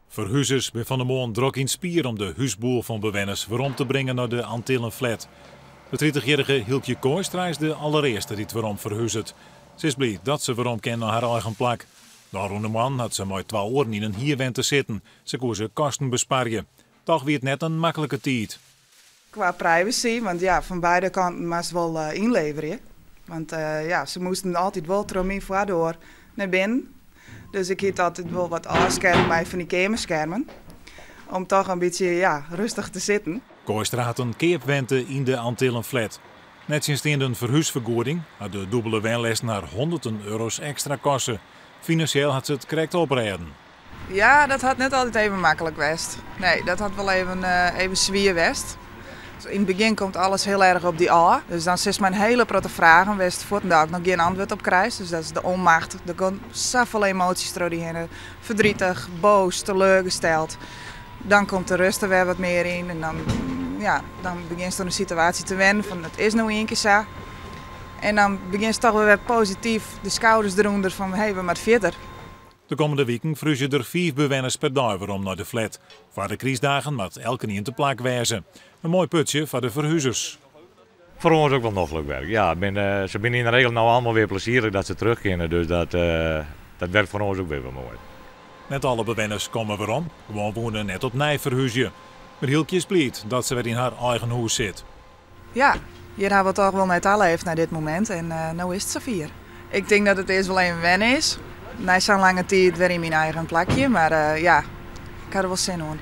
Ferhuzers binne fan 'e moarn drok yn 't spier om de húsboel fan bewenners werom te bringen nei de Antillenflat. De tritichjierrige Hylkje Kooistra is de allerearste dy't werom ferhuzet. Se is bliid dat se werom kin nei har eigen plak. De ôfrûne moannen hat se mei twa oaren yn in hierwente sitten. Sa koe se kosten besparje. Toch wie it net in maklike tiid. Kwa privacy, want ja, fan beide kanten moatst wol ynleverje. Want ja, se moasten altyd wol troch myn foardoar nei binnen. Dus ik hie altyd wol wat ôfskerm mei fan dy keamerskermen. Om toch in bytsje, ja, rêstich te sitten. Kooistra hat in keapwente yn de Antillenflat. Nettsjinsteande in ferhúsfergoeding hat de dûbele wenlêsten har hûnderten euro's ekstra koste. Finansjeel hat se it krekt oprêden. Ja, dat hat net altyd even maklik west. Nee, dat hat wol even, even swier west. Yn it begjin komt alles hiel erch op dy ôf. Dus dan sitst mei in hiele protte fragen wêr'tst fuortendalik noch gjin antwurd op krijst. Dus dat is de onmacht. Der komme safolle emoasjes troch dy hinne. Verdrietig, boos, teleurgesteld. Dan komt de rêst der wer wat mear yn en dan, ja, dan begjinst oan de situaasje te wennen fan it is no ien kear sa. En dan begjinst toch wer posityf de skouders derûnder fan hé, we moatte fierder. De kommende wiken ferhúzje der fiif bewenners per dei werom nei de flat. Foar de krystdagen moat elkenien te plak wêze. In moai putsje foar de ferhuzers. Foar ús ek wol noflik werk. Ja, se binne yn de regel no allegear wer plezierich dat se terug kinne, dus dat wurket foar ús ek wer moai. Net alle bewenners komme werom, guon woene net opnij ferhúzje. Mar Hylkje is bliid dat se wer yn har eigen hûs sit. Ja, hjir hawwe we toch wol nei taleefd nei dit momint en no is it safier. Ik tink dat it earst wol even wenne is. Nei sa'n lange tiid wer yn myn eigen plakje, mar ja, ik ha der wol sin oan.